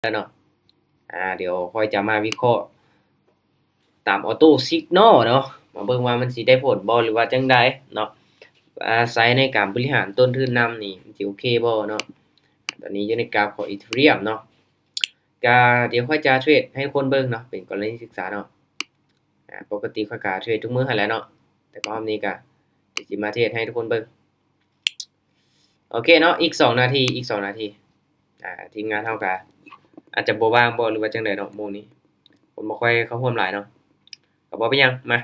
ແລ້ວເນາະ. ອາ ດຽວຂ້ອຍຈະມາວິເຄາະຕາມ Auto Signal ເນາະ ມາເບິ່ງວ່າມັນຊິໄດ້ຜົນບໍ່ ຫຼືວ່າຈັ່ງໃດເນາະ. ອາ ໃຊ້ໃນການບໍລິຫານຕົ້ນທຶນນຳນີ້ ມັນຊິໂອເຄບໍ່ເນາະ. ຕອນນີ້ຢູ່ໃນກາຟຂອງ Ethereum ເນາະ. ກະດຽວຂ້ອຍຈະເທຣດໃຫ້ທຸກຄົນເບິ່ງເນາະ ເປັນກໍລະນີສຶກສາເນາະ. ອາ ປົກກະຕິຂ້ອຍກະເທຣດທຸກມື້ຫັ້ນແຫຼະເນາະ ແຕ່ກະຮອບນີ້ກະຊິມາເທຣດໃຫ້ທຸກຄົນເບິ່ງ. ໂອເຄເນາະ ອີກສອງນາທີ ອີກສອງນາທີ. ອາ ທີມງານເຮົາກະອາດຈະບໍ່ວ່າງບໍ່ ຫຼືວ່າຈັ່ງໃດເນາະ ໂມງນີ້ຄົນບໍ່ຄ່ອຍເຂົ້າຮ່ວມຫຼາຍເນາະ. ກະບໍ່ເປັນຫຍັງ ມາ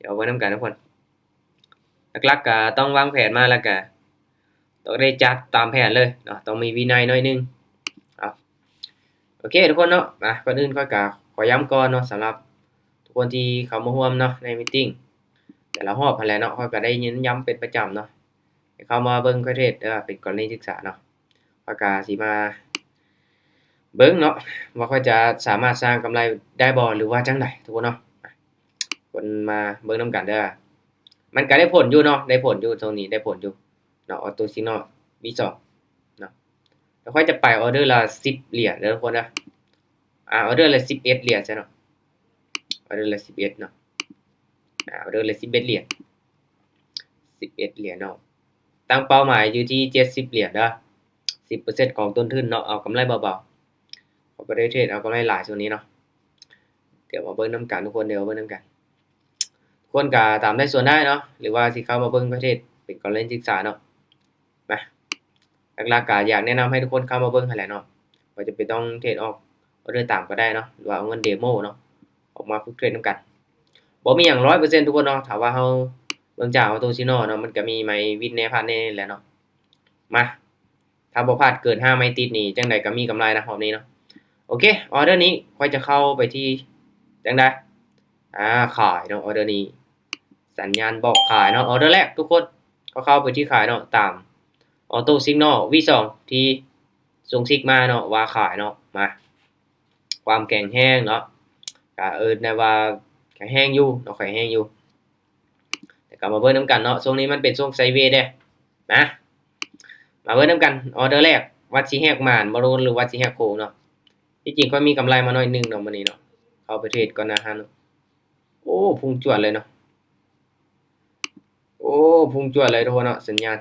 ດຽວເບິ່ງນຳກັນທຸກຄົນ. ຫຼັກໆກະຕ້ອງວາງແຜນມາ ແລ້ວກະຕ້ອງໄດ້ຈັດຕາມແຜນເລີຍເນາະ ຕ້ອງມີວິໄນໜ້ອຍໜຶ່ງ. ເອົາ ໂອເຄທຸກຄົນເນາະ. ອາ ກ່ອນອື່ນຂ້ອຍກະຂໍຢ້ຳກ່ອນເນາະ ສຳລັບທຸກຄົນທີ່ເຂົ້າມາຮ່ວມເນາະ ໃນມີດຕິງແຕ່ລະຮອບຫັ້ນແຫຼະເນາະ. ຂ້ອຍກະໄດ້ເນັ້ນຢ້ຳເປັນປະຈຳເນາະ ໃຫ້ເຂົ້າມາເບິ່ງຂ້ອຍເທຣດເດີ ເປັນກໍລະນີສຶກສາເນາະ. ຂ້ອຍກະຊິມາເບິ່ງເນາະ ວ່າຂ້ອຍຈະສາມາດສ້າງກຳໄລໄດ້ບໍ່ ຫຼືວ່າຈັ່ງໃດທຸກຄົນເນາະ. ຄົນມາເບິ່ງນຳກັນເດີ. ມັນກະໄດ້ຜົນຢູ່ເນາະ ໄດ້ຜົນຢູ່ ຊ່ວງນີ້ໄດ້ຜົນຢູ່ເນາະ Auto Signal ມີສອງເນາະ. ແລ້ວຂ້ອຍຈະໄປອໍເດີລະສິບຫຼຽນເດີທຸກຄົນເດີ. ອາ ອໍເດີລະສິບເອັດຫຼຽນຊະເນາະ ອໍເດີລະສິບເອັດເນາະ. ອາ ອໍເດີລະສິບເອັດຫຼຽນ ສິບເອັດຫຼຽນເນາະ. ຕັ້ງເປົ້າໝາຍຢູ່ທີ່ເຈັດສິບຫຼຽນເດີ ສິບເປີເຊັນຂອງຕົ້ນທຶນເນາະ ເອົາກຳໄລເບົາໆ. ຂ້ອຍບໍ່ໄດ້ເທຣດເອົາກຳໄລຫຼາຍຊ່ວງນີ້ເນາະ. ດຽວມາເບິ່ງນຳກັນທຸກຄົນ ດຽວມາເບິ່ງນຳກັນ. ທຸກຄົນກະຕາມໄດ້ສ່ວນໄດ້ເນາະ ຫຼືວ່າຊິເຂົ້າມາເບິ່ງປະເທດເປັນກໍລະນີສຶກສາເນາະ. ມາ ຫຼັກໆກະຢາກແນະນຳໃຫ້ທຸກຄົນເຂົ້າມາເບິ່ງຫັ້ນແຫຼະເນາະ ບໍ່ຈຳເປັນຕ້ອງເທຣດອອກອໍເດີຕາມກະໄດ້ເນາະ ຫຼືວ່າເອົາເງິນເດໂມເນາະ ອອກມາຝຶກເທຣດນຳກັນ. ບໍ່ມີຫຍັງຮ້ອຍເປີເຊັນທຸກຄົນເນາະ ຖ້າວ່າເຮົາເບິ່ງຈາກ Auto Signal ເນາະ ມັນກະມີໄມ້ວິນແດ່ພາດແດ່ແຫຼະເນາະ. ມາ ຖ້າບໍ່ພາດເກີນຫ້າໄມ້ຕິດນີ້ ຈັ່ງໃດກະມີກຳໄລນະຮອບນີ້ເນາະ. ໂອເຄ ອໍເດີນີ້ຂ້ອຍຈະເຂົ້າໄປທີ່ ຈັ່ງໃດ ອາ ຂາຍເນາະ ອໍເດີນີ້ ສັນຍານບອກຂາຍເນາະ. ອໍເດີແລກທຸກຄົນ ກໍເຂົ້າໄປທີ່ຂາຍເນາະ ຕາມ Auto Signal ວີສອງ ທີ່ສົ່ງຊິກມາເນາະ ວ່າຂາຍເນາະ. ມາ ຄວາມແຂງແຮງເນາະ ກະເອີ້ນໄດ້ວ່າແຂງແຮງຢູ່ເນາະ ແຂງແຮງຢູ່. ແຕ່ກະມາເບິ່ງນຳກັນເນາະ ຊ່ວງນີ້ມັນເປັນຊ່ວງໄຊເວເດ້. ມາ ມາເບິ່ງນຳກັນ ອໍເດີແລກ ວ່າຊິແຫກໝານບໍ່ ຫຼືວ່າຊິແຫກໂຄ້ງເນາະ. ທີ່ຈິງຂ້ອຍມີກຳໄລມາໜ້ອຍໜຶ່ງເນາະ ມື້ນີ້ເນາະ ເຂົ້າໄປເທຣດກ່ອນໜ້າຫັ້ນເນາະ. ໂອ້ ພຸ່ງຈວດເລີຍເນາະ ໂອ້ ພຸ່ງຈວດເລີຍທຸກຄົນເນາະ ສັນຍານ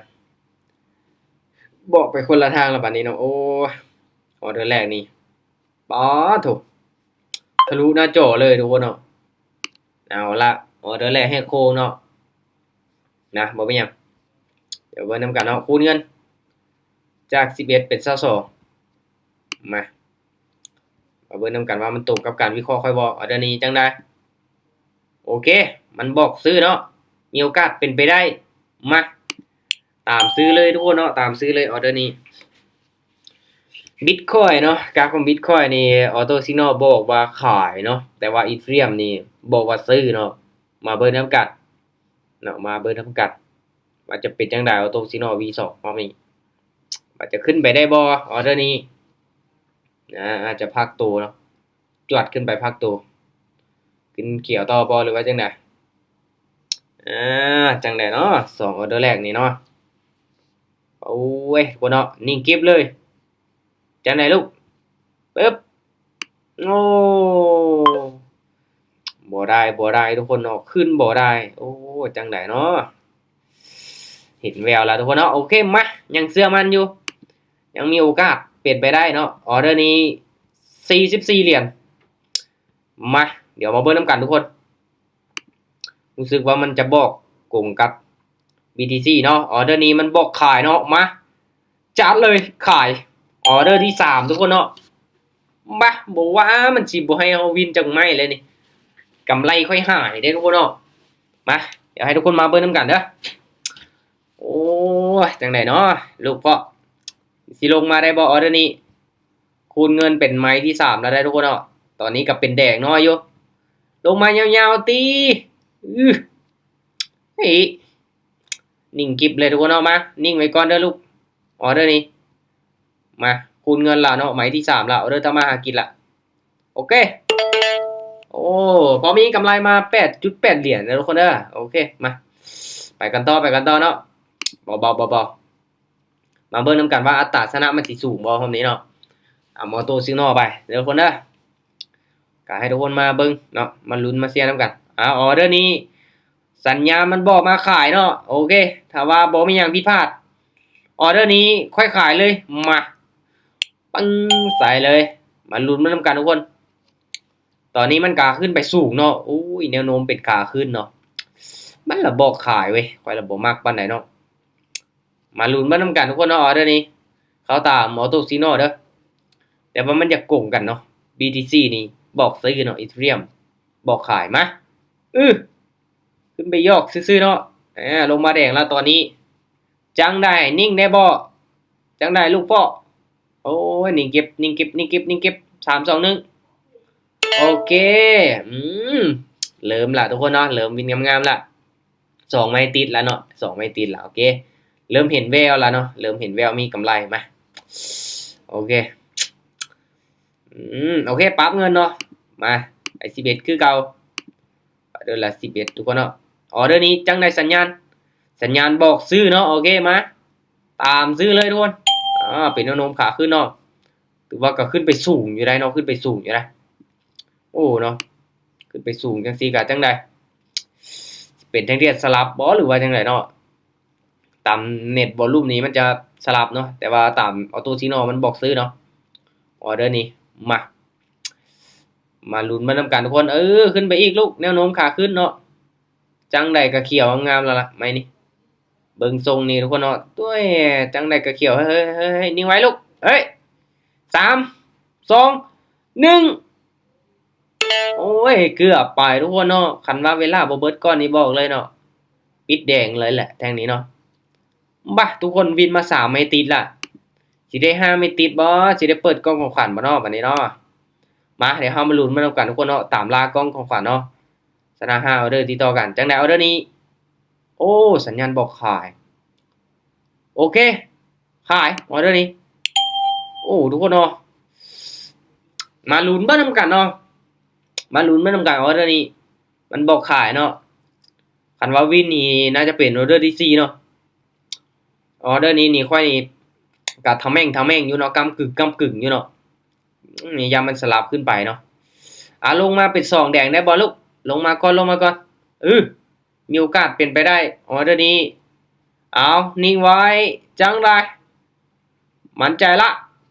ບອກໄປຄົນລະທາງລະບາດນີ້ເນາະ. ໂອ້ ອໍເດີແລກນີ້ ປາໂທ້ ທະລຸໜ້າຈໍເລີຍທຸກຄົນເນາະ. ເອົາລະ ອໍເດີແລກແຫກໂຄ້ງເນາະ ນະ ບໍ່ເປັນຫຍັງ ດຽວເບິ່ງນຳກັນເນາະ. ຄູນເງິນຈາກສິບເອັດເປັນຊາວສອງ. ມາ ມາເບິ່ງນຳກັນວ່າມັນຕົງກັບການວິເຄາະຂ້ອຍບໍ່. ອໍເດີນີ້ຈັ່ງໃດ ໂອເຄ ມັນບອກຊື້ເນາະ ມີໂອກາດເປັນໄປໄດ້. ມາ ຕາມຊື້ເລີຍທຸກຄົນເນາະ ຕາມຊື້ເລີຍ ອໍເດີນີ້. Bitcoin ເນາະ ກາຟຂອງ Bitcoin ນີ້ Auto Signal ບອກວ່າຂາຍເນາະ ແຕ່ວ່າ Ethereum ນີ້ບອກວ່າຊື້ເນາະ. ມາເບິ່ງນຳກັນເນາະ ມາເບິ່ງນຳກັນວ່າຈະເປັນຈັ່ງໃດ Auto Signal ວີສອງ ຮອບນີ້ ວ່າຈະຂຶ້ນໄປໄດ້ບໍ່ ອໍເດີນີ້. ອາ ອາດຈະພັກໂຕເນາະ ຈວດຂຶ້ນໄປພັກໂຕ ຂຶ້ນຂຽວຕໍ່ບໍ່ ຫຼືວ່າຈັ່ງໃດ. ອາ ຈັ່ງໃດເນາະ ສອງອໍເດີແລກນີ້ເນາະ. ໂອ້ຍ ທຸກຄົນເນາະ ນິ່ງກິບເລີຍ. ຈັ່ງໃດລູກ ປຶບ ໂອ້ ບໍ່ໄດ້ ບໍ່ໄດ້ທຸກຄົນເນາະ ຂຶ້ນບໍ່ໄດ້. ໂອ້ ຈັ່ງໃດເນາະ ເຫັນແວວແລ້ວທຸກຄົນເນາະ. ໂອເຄ ມາ ຍັງເຊື່ອໝັ້ນຢູ່ ຍັງມີໂອກາດເປັນໄປໄດ້ເນາະ. ອໍເດີນີ້ສີ່ສິບສີ່ຫຼຽນ. ມາ ດຽວມາເບິ່ງນຳກັນທຸກຄົນ. ຮູ້ສຶກວ່າມັນຈະບອກກົງກັບ BTC ເນາະ ອໍເດີນີ້ມັນບອກຂາຍເນາະ. ມາ ຈັດເລີຍ ຂາຍ ອໍເດີທີສາມທຸກຄົນເນາະ. ມາ ບໍ່ວ່າມັນຊິບໍ່ໃຫ້ເຮົາວິນຈັກໄມ້ເລີຍນີ້ ກຳໄລຂ້ອຍຫາຍເດ້ທຸກຄົນເນາະ. ມາ ດຽວໃຫ້ທຸກຄົນມາເບິ່ງນຳກັນເດີ. ໂອ້ຍ ຈັ່ງໃດເນາະລູກພໍ່ ຊິລົງມາໄດ້ບໍ່ ອໍເດີນີ້? ຄູນເງິນເປັນໄມ້ທີສາມແລ້ວໄດ໋ທຸກຄົນເນາະ. ຕອນນີ້ກໍເປັນແດງນ້ອຍຢູ່ ລົງມາຍາວໆຕິ. ອື້ ເອີ ນິ່ງກິບເລີຍທຸກຄົນເນາະ. ມາ ນິ່ງໄວ້ກ່ອນເດີລູກ ອໍເດີນີ້. ມາ ຄູນເງິນລະເນາະ ໄມ້ທີສາມລະ ອໍເດີທຳມາຫາກິນລະ. ໂອເຄ ໂອ້ ພໍມີກຳໄລມາແປດຈຸດແປດຫຼຽນເດີທຸກຄົນເດີ. ໂອເຄ ມາ ໄປກັນຕໍ່ ໄປກັນຕໍ່ເນາະ. ເບົາໆ ເບົາໆ ມາເບິ່ງນຳກັນວ່າອັດຕາຊະນະມັນຊິສູງບໍ່ຮອບນີ້ເນາະ. ຕາມອໍໂຕ້ຊິກນໍໄປເດີທຸກຄົນເດີ. ກໍໃຫ້ທຸກຄົນມາເບິ່ງເນາະ ມາລຸ້ນມາເຊຍນຳກັນ. ອາ ອໍເດີນີ້ສັນຍານມັນບອກມາຂາຍເນາະ. ໂອເຄ ຖ້າວ່າບໍ່ມີຫຍັງຜິດພາດ ອໍເດີນີ້ຂ້ອຍຂາຍເລີຍ. ມາ ປຶ້ງ ໃສ່ເລີຍ. ມາລຸ້ນມານຳກັນທຸກຄົນ. ຕອນນີ້ມັນກະຂຶ້ນໄປສູງເນາະ. ໂອ້ຍ ແນວໂນ້ມເປັນຂາຂຶ້ນເນາະ. ມັນລະບອກຂາຍເວີຍ ຂ້ອຍລະບໍ່ມັກປານໃດເນາະ. ມາລຸ້ນມານຳກັນທຸກຄົນເນາະ. ອໍເດີນີ້ເຂົ້າຕາອໍໂຕ້ຊິກນໍເດີ. ແຕ່ວ່າມັນຢາກກົງກັນເນາະ. ບີທີຊີນີ້ບອກຊື້ເນາະ, ອີເທີຣຽມບອກຂາຍ. ມາ ອື ຂຶ້ນໄປຢອກຊື່ໆເນາະ. ອາ ລົງມາແດງລະຕອນນີ້. ຈັ່ງໃດ ນິ່ງແດ່ບໍ່? ຈັ່ງໃດລູກພໍ່? ໂອ້ຍ ນິ່ງເກັບ ນິ່ງເກັບ ນິ່ງເກັບ ນິ່ງເກັບ. ສາມ ສອງ ໜຶ່ງ. ໂອເຄ ອືມ ເລີ່ມລະທຸກຄົນເນາະ. ເລີ່ມວິນງາມໆລະ. ສອງໄມ້ຕິດລະເນາະ ສອງໄມ້ຕິດລະ. ໂອເຄ ເລີ່ມເຫັນແວວລະເນາະ ເລີ່ມເຫັນແວວມີກຳໄລ. ມາ ໂອເຄ ອືມ ໂອເຄ ປັບເງິນເນາະ. ມາ ໄປສິບເອັດຄືເກົ່າ. ອໍເດີລະສິບເອັດທຸກຄົນເນາະ. ອໍເດີນີ້ຈັ່ງໃດສັນຍານ? ສັນຍານບອກຊື້ເນາະ. ໂອເຄ ມາ ຕາມຊື້ເລີຍທຸກຄົນ. ອາ ເປັນແນວໂນ້ມຂາຂຶ້ນເນາະ. ຖືວ່າກໍຂຶ້ນໄປສູງຢູ່ໄດ໋ເນາະ ຂຶ້ນໄປສູງຢູ່ໄດ໋. ໂອ້ເນາະ ຂຶ້ນໄປສູງຈັ່ງຊີ້ກະຈັ່ງໃດ? ເປັນທາງເທດສະຫຼັບບໍ່ ຫຼືວ່າຈັ່ງໃດເນາະ? ຕາມເນັດວໍລຸ່ມນີ້ມັນຈະສະຫຼັບເນາະ ແຕ່ວ່າຕາມອໍໂຕ້ຊິກນໍມັນບອກຊື້ເນາະ. ອໍເດີນີ້ ມາ ມາລຸ້ນມານຳກັນທຸກຄົນ. ເອີ ຂຶ້ນໄປອີກລູກ ແນວໂນ້ມຂາຂຶ້ນເນາະ. ຈັ່ງໃດກະຂຽວງາມແລ້ວລະໄມ້ນີ້. ເບິ່ງຊົງນີ້ທຸກຄົນເນາະ. ໂອ້ຍ ຈັ່ງໃດກະຂຽວ. ເຮີ້ຍ ເຮີ້ຍ ເຮີ້ຍ ເຮີ້ຍ ນິ່ງໄວ້ລູກ. ເຮີ້ຍ ສາມ ສອງ ໜຶ່ງ. ໂອ້ຍ ເກືອບໄປທຸກຄົນເນາະ. ຄັນວ່າເວລາບໍ່ເບິດກ່ອນນີ້ບອກເລີຍເນາະ ປິດແດງເລີຍແຫຼະແທ່ງນີ້ເນາະ. ບາ ທຸກຄົນ ວິນມາສາມໄມ້ຕິດລະ. ຊິໄດ້ຫ້າໄມ້ຕິດບໍ່? ຊິໄດ້ເປີດກ່ອງຂອງຂວັນບໍ່ເນາະບາດນີ້ເນາະ? ມາ ດຽວເຮົາມາລຸ້ນມານຳກັນທຸກຄົນເນາະ. ຕາມລ່າກ່ອງຂອງຂວັນເນາະ. ຊະນະຫ້າອໍເດີຕິດຕໍ່ກັນ. ຈັ່ງໃດອໍເດີນີ້? ໂອ້ ສັນຍານບອກຂາຍ. ໂອເຄ ຂາຍອໍເດີນີ້. ໂອ້ ທຸກຄົນເນາະ ມາລຸ້ນເບິ່ງນຳກັນເນາະ. ມາລຸ້ນເບິ່ງນຳກັນ ອໍເດີນີ້ມັນບອກຂາຍເນາະ. ຄັນວ່າວິນນີ້ໜ້າຈະເປັນອໍເດີທີສີ່ເນາະ. ອໍເດີນີ້ນີ້ຂ້ອຍນີ້ກະທະແມ່ງທະແມ່ງຢູ່ເນາະ ກ້ຳກຶ່ງກ້ຳກຶ່ງຢູ່ເນາະ. ນີ້ຢ້ານມັນສະຫຼັບຂຶ້ນໄປເນາະ. ອາ ລົງມາເປັນສອງແດງໄດ້ບໍ່ລູກ? ລົງມາກ່ອນ ລົງມາກ່ອນ. ອື ມີໂອກາດເປັນໄປໄດ້. ອໍເດີນີ້ ເອົາ ນິ່ງໄວ້. ຈັ່ງໃດ? ໝັ້ນໃຈລະ.